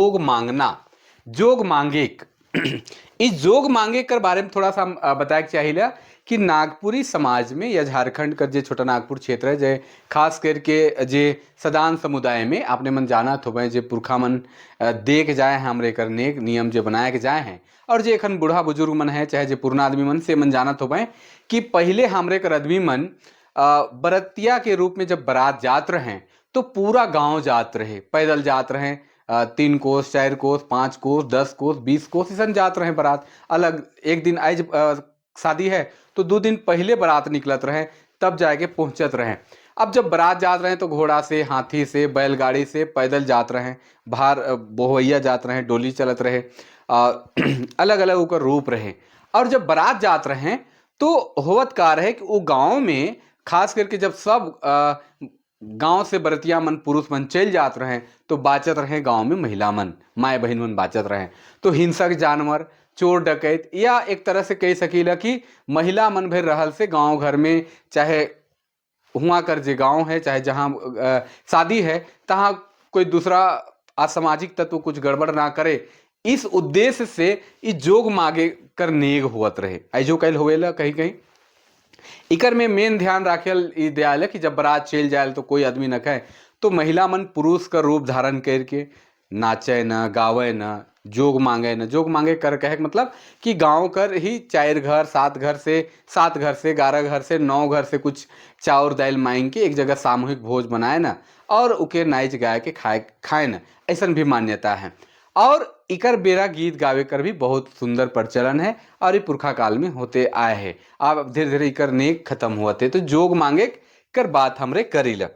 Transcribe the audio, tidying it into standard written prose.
जोग मांगना, जोग मांगेक। इस जोग मांगे कर बारे में थोड़ा सा हम बताए के चाहिए कि नागपुरी समाज में या झारखंड का जो छोटा नागपुर क्षेत्र है, जे खास करके जे सदान समुदाय में आपने मन जाना तो जे पुरखा मन देख जाए हैं, हमरे कर नेक नियम जो बनाए के जाए हैं और जे एखन बूढ़ा बुजुर्ग मन है, चाहे जे पुरना आदमी मन से मन जानत हो कि पहले हमरे कर आदमी मन बरतिया के रूप में जब बारात जात रहे तो पूरा गांव जात रहे, पैदल जात रहे। 3 कोस, 4 कोस, 5 कोस, 10 कोस, 20 कोस ऐसा जात रहे बारात। अलग एक दिन आज शादी है तो 2 दिन पहले बारात निकलत रहे, तब जाके पहुंचत रहे। अब जब बारात जात रहे तो घोड़ा से, हाथी से, बैलगाड़ी से पैदल जात रहे, बाहर बोहैया जात रहे, डोली चलत रहे, अलग अलग ओकर रूप रहे। और जब बारात जात रहे तो होवत का रहे कि वो गांव में खास करके जब सब गांव से बरतिया मन पुरुष मन चल जात रहे तो बाचत रहे गांव में महिला मन, माए बहन मन बाचत रहे। तो हिंसक जानवर, चोर डकैत या एक तरह से कह सकीला कि महिला मन भर रहल से गांव घर में, चाहे हुआ कर जे गांव है, चाहे जहाँ शादी है, तहाँ कोई दूसरा असामाजिक तत्व कुछ गड़बड़ ना करे, इस उद्देश्य से इस जोग मांगे कर नेग होवत रहे। ऐजो कैल होवेला कहीं कहीं। इकर में मेन ध्यान राखेल ई दयाल कि जब बारात चल जाए तो कोई आदमी न कहे, तो महिला मन पुरुष का रूप धारण करके नाचे न, गावे न, जोग मांगे न। जोग मांगे कर कहे के मतलब कि गांव कर ही 4 घर, 7 घर से, 7 घर से, 11 घर से, 9 घर से कुछ चाउर दाल मांग के एक जगह सामूहिक भोज बनाए न और उके नाच गाए के खाए खाए न, ऐसा भी मान्यता है। और इकर बेरा गीत गावे कर भी बहुत सुंदर प्रचलन है और ये पुरखा काल में होते आए है। अब धीरे धीरे इकर नेक खत्म हुआ थे। तो जोग मांगे कर बात हमरे करीला।